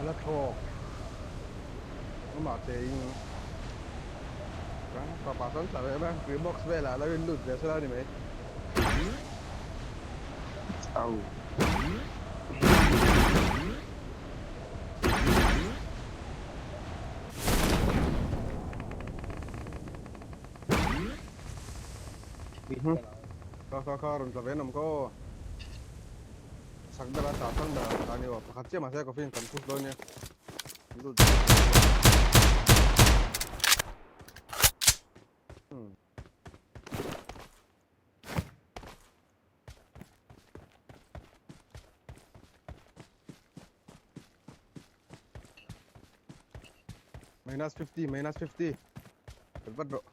La thlawk amah te in chuan fapa chuan tla ve mai a box velah lo in lut ve sela a ni mai. Au. Kha kha kha rawn tla ve nawm kha aw. Sak ber a tah sang ber a ni aw. Pakhat chiah mahse coffee in kan push dawn nia. Lut. Hmm. Minus 50, minus 50. Vat rawh.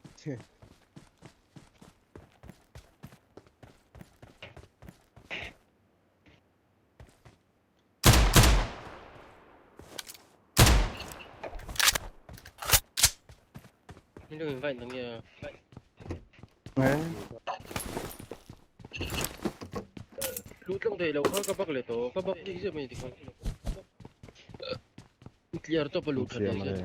Min lo invite nang nge. Lu tlang thei lo kha ka bak leh tawh ka bak dik zep mai tikhan. Clear tawp a lu tha leh zep.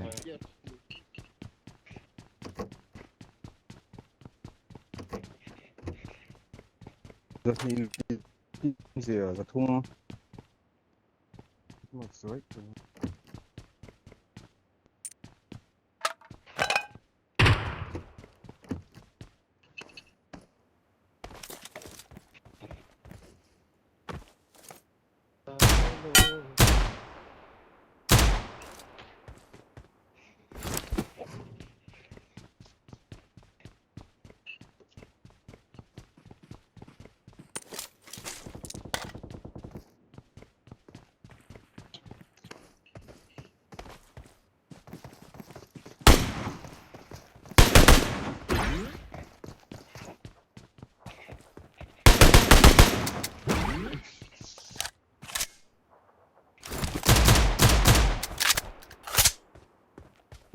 Zahnih zia zathum.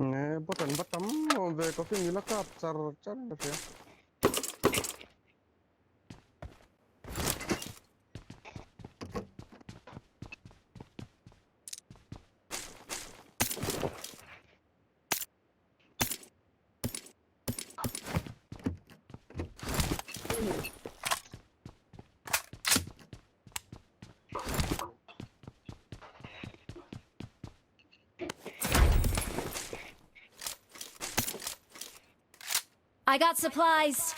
Nge bot an va tam awm ve coffee ni la kap char char ka hria. I got supplies.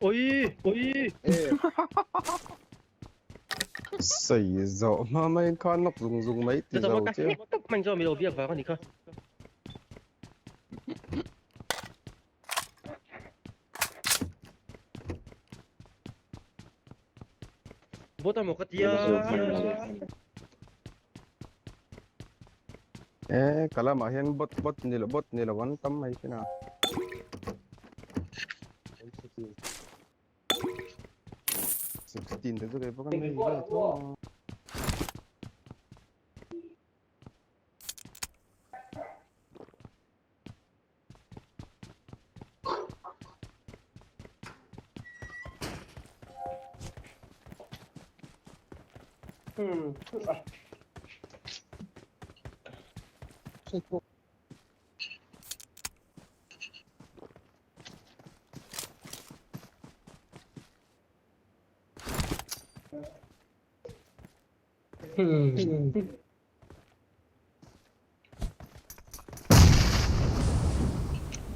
Oi, oi. Sei zawh hma mai khan nawk zung zung mai ti zo che. Tak man zo mi lo biak vang ani kha. Bot emaw ka tia. Eh, ka lamah hian bot bot ni lo bot ni lo an tam mai thin a. 16 te chu kei pawh kan nei ve tho a.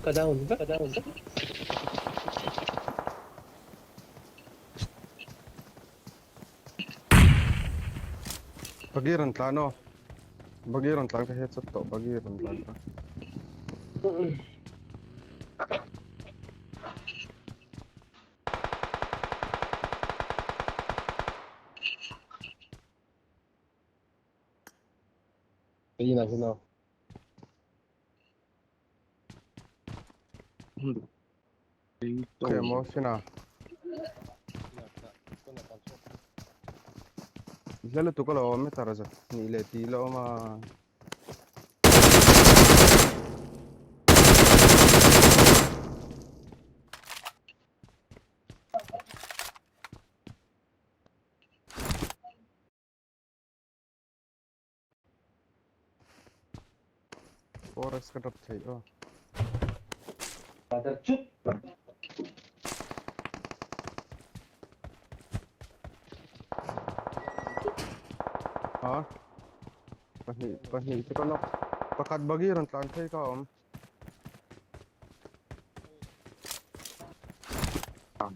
Ka down vek. Ka down vek. Bagi rawn tlan aw. Bagi rawn tlan ka headshot tawh bagi rawn tlan ka. Ina huna. Okay, mo sina. Lalo tu kalau me taraja ni le ti lo ma. Forex ka drop thei aw. Ha? Pahnih pahnih chu ka knock. Pakhat buggy rawn tlan phei ka awm.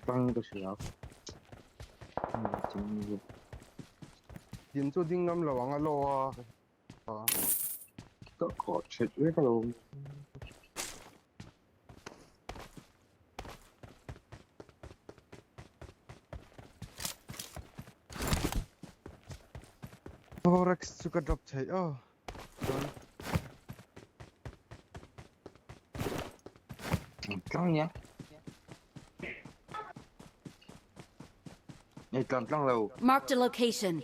Tang ka hria. Din chu ding ngam lo ang a law a. Ka khawh that vek alo. Forex chu ka drop thei aw. Chuan. Tlang nia. Nei tlang tlang lo. Marked a location.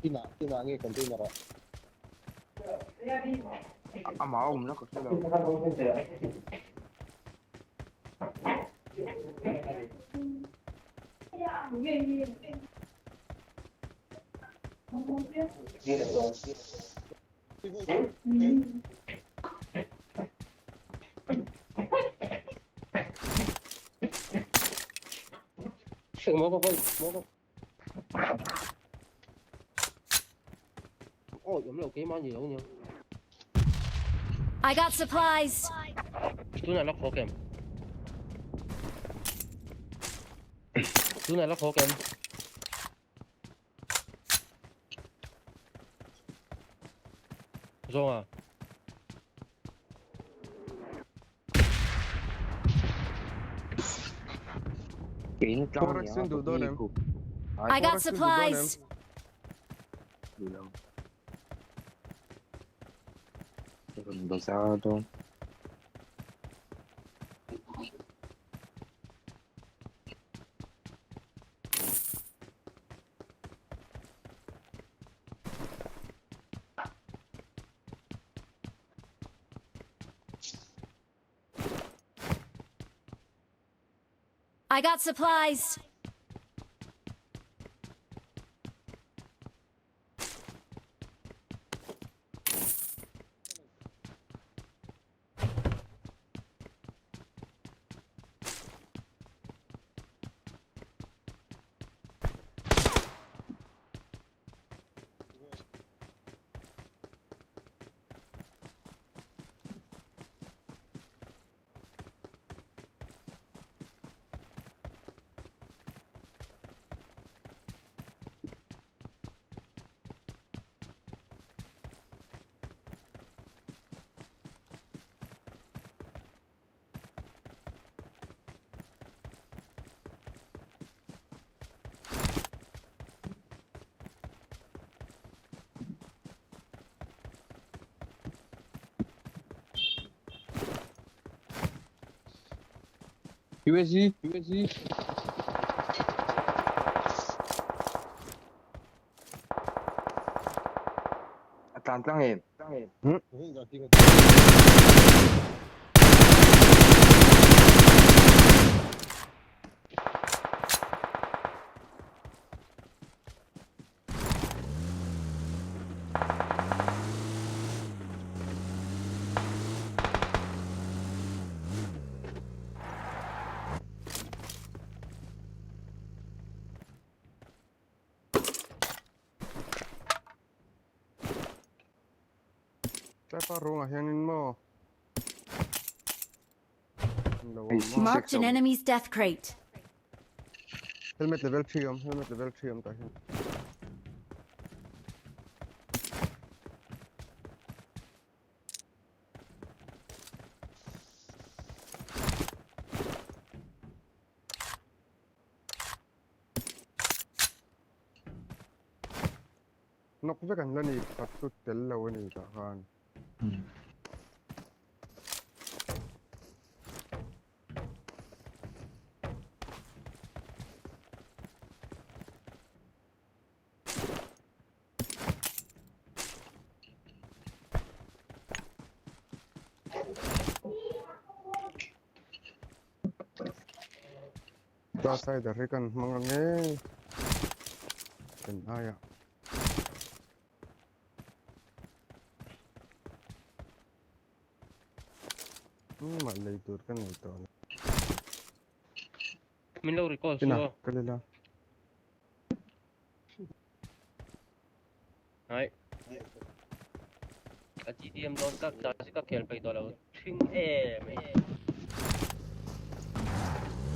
Inah inah nge container ah. Amah a awmna ka hre lo. I got supplies. Tunah la khawk em? Tunah la khawk em? Zawnga. Forex in duh dawn em? I got supplies. Bazar dawn. I got supplies. USG USG A tlan tlang em? Tlaipa ruangah hianin maw an lo awm a. Marked an enemy's death crate. Helmet level 3 awm, helmet level 3 awm tah hian. Nawk vek an la ni pakhat chu tel lo a ni tah khan. Darksider hi kan hmang ang e. Kan aia. Mah lei tur ka nei tawh lo. Min lo recall Ina, su aw. Kal ila. Hai. A GDM dawn tak tak chu ka khel peih tawh lo thing em e.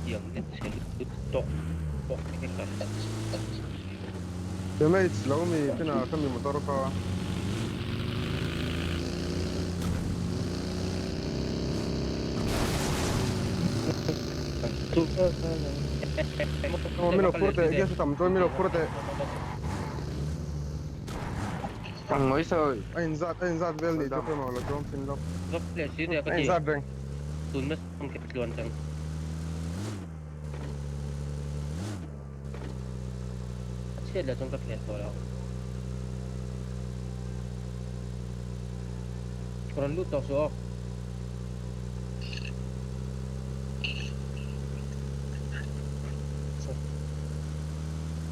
Tiang net chhe lut tawk pawh hi ka Damage lo mi tina ka mi motor kha. Aw mi lo phur teh gas a tam chuan mi lo phur teh. Ang ngawi sawi. A inzat a inzat vel nih chu hre lo chuang thin lawk. A inzat reng. Chhiat leh chuan ka khel tawh lo. Rawn lut tawh suh aw.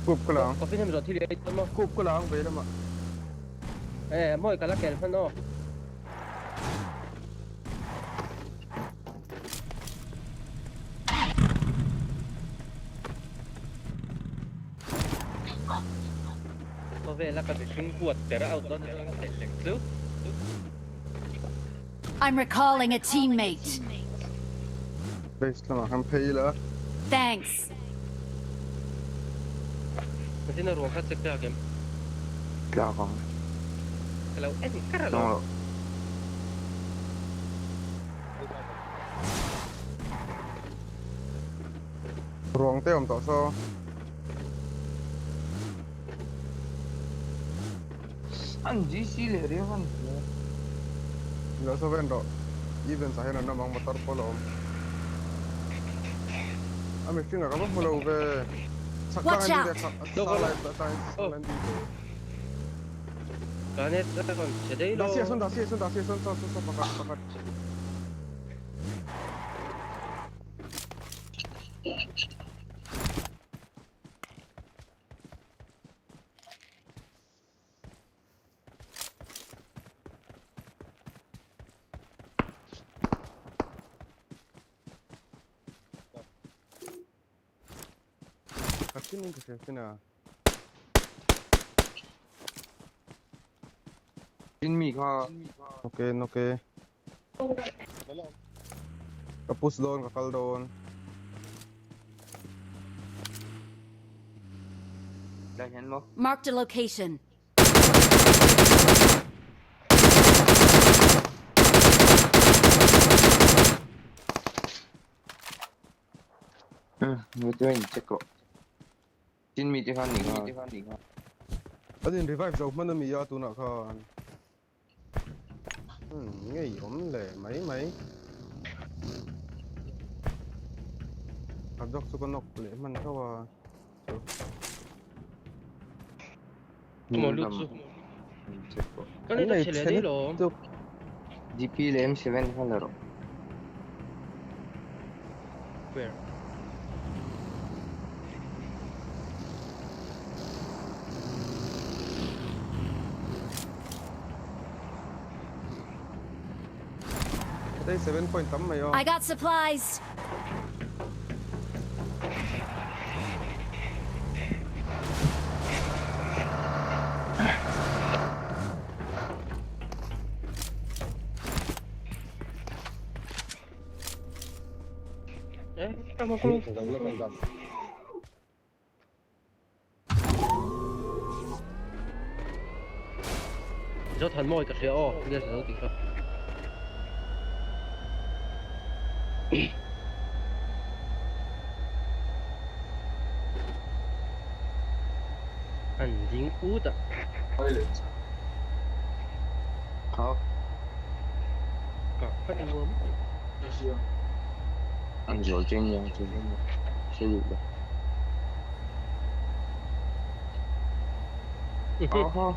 Kup ka lang. Coffee hnem zawh thil ei dawn maw? Kup ka lang vei lamah. Eh, mawi ka la kel hman aw. Khawvela ka mihring huat ber a out dawn aṭang a theih lek chu. I'm recalling a teammate. Base lamah khan phei ila. Thanks. Mahse ruang kha check tlak em? Tlak ang. Ka lo en kar alo. Ruang te awm tawh saw. An GC leh riau a ni hle. Lo saw ven rawh. Events ah hian an awm ang motor pawh la awm. A mihring ah ka va hmu lo ve. Chhak tlang Watch an out! ding ve chhak sa lai tlang in an ding ve. Ka net a rawn che daih lo. Dah siah sawn dah siah sawn dah siah sawn saw saw saw pakhat pakhat. Khatin in ka hria sin a. Tin mi kha. Okay, okay. Ka push dawn, ka kal dawn. Lai hian maw? Marked a location. Umm, chuan in check rawh. Tin mi te khan ni kha. An in revive zo hman a mi a tunah khan. Umm ngei awm leh mai mai. A dog chu ka knock leh hman tho a chu. Maw lut chu. Kan ei ta chhe leh daih lawm. DP leh M7 kha la rawh. Where? Hei 7 point tam mai aw. I got supplies. Zo than mawi ka hria aw gas zo tih kha. An ding ut a. Hau. Ka phat nuam. An zual chen yang chu. Hre duh lo. Aha.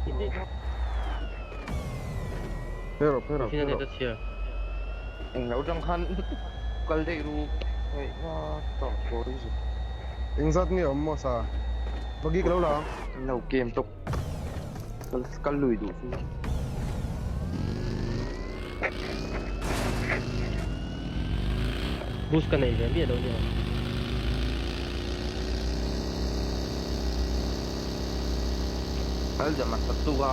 Pero pero Machine pero. a chhia. Eng lo tang khan kal daih ru. Hei na tawh pawh hi chu. Engzat nge awm maw sa? Buggy ka lo la ang. An lo game tawp. Kal kal lui duh chu. Boost ka nei ve miah lo nia. Kal jam a sat tuk a.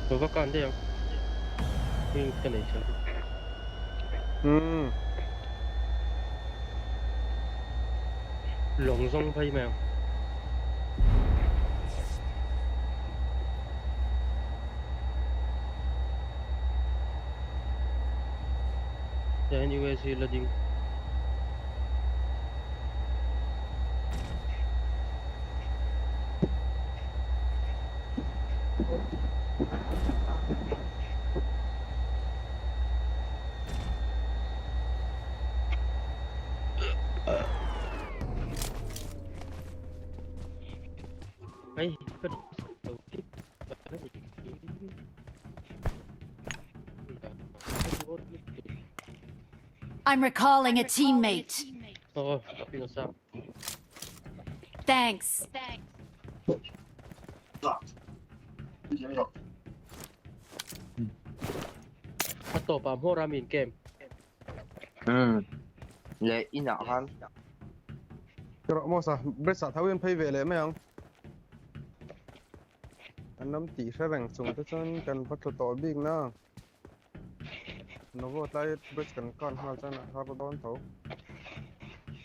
Ka va kan daih ang. Wing ka nei chuan. Umm. Lawng zawng phei mai ang. Tiah hian US hi la ding. Ai, ka I'm recalling a teammate. Oh, pinasa. Thanks. A tawp ah hmawr a min kem. Umm. Leh inah khan. Rawh maw sa, bridge ah tho in phei ve leh mai ang. An lam tih hre reng chung te chuan kan va tlu tawh bik na. Novo tlai bridge kan kan nghal chuan a har dawn tho.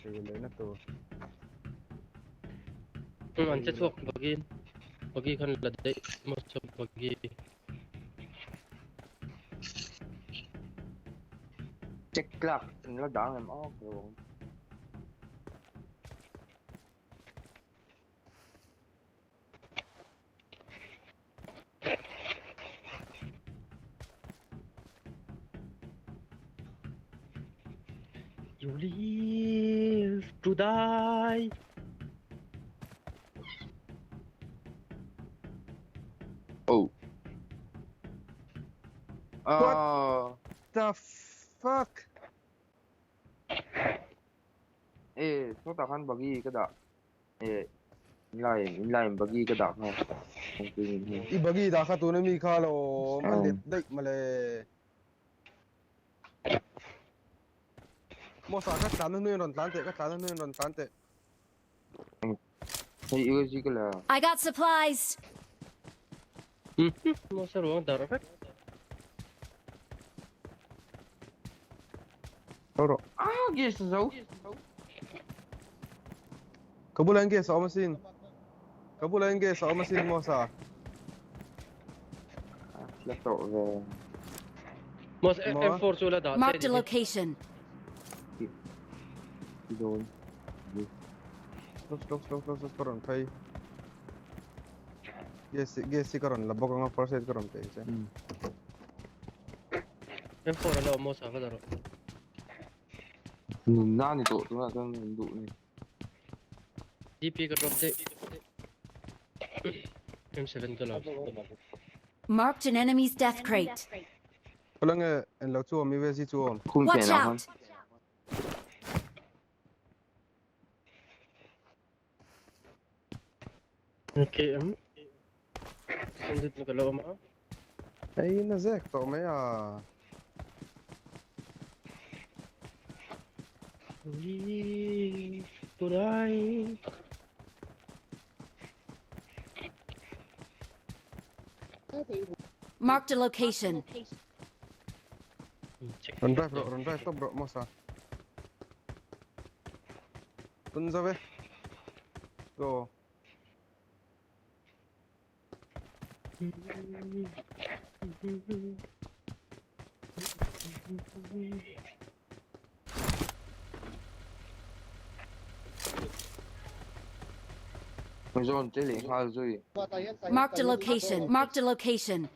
Hrui leh na tur. An che chhuak buggy buggy khan la daih maw sa buggy. Check tlak an la dang em aw ka lo ang. You live to die. Oh. What Oh. the fuck? Eh, sawtah khan buggy ka dah. Eh, inline, inline buggy ka dah kha. I buggy dah kha tuna mi kha lo a let daih mawle. Mawsa ka tlan na hnuin rawn tlan teh, ka tlan na hnuin rawn tlan teh. Hei USG ka la. I got supplies. Mawsa ruang dar vek. Ro rawh. Ah, gas a zo. Ka bulah hian gas a awm asin. Ka bulah hian gas a awm asin Mawsa. Ah, la tawh ve. Mawsa M4 chu la dah che Marked a ni hi. location. Dawn. Slow slow slow slow slow ka rawn phei. Gas gas hi ka rawn la bawk anga first aid ka rawn pe che. M4 a la awm maw sa ka la rawh. Nunna ni tawh tunah chuan an duh ni. DP ka drop daih. M7 ka la. Marked an enemy's death crate. Khaw nge en lo chu awm i ve si chu awm. Khum Watch pian ah khan. out! KM. Sandit na ka la awm a. Ei na zek tawh mai a. Ui, tunai. Marked a location. Rawn drive rawh, rawn drive tawp rawh Mawsa. Tun zo e. Go. Zawn che leh nghal zui. Marked a location. Marked a location.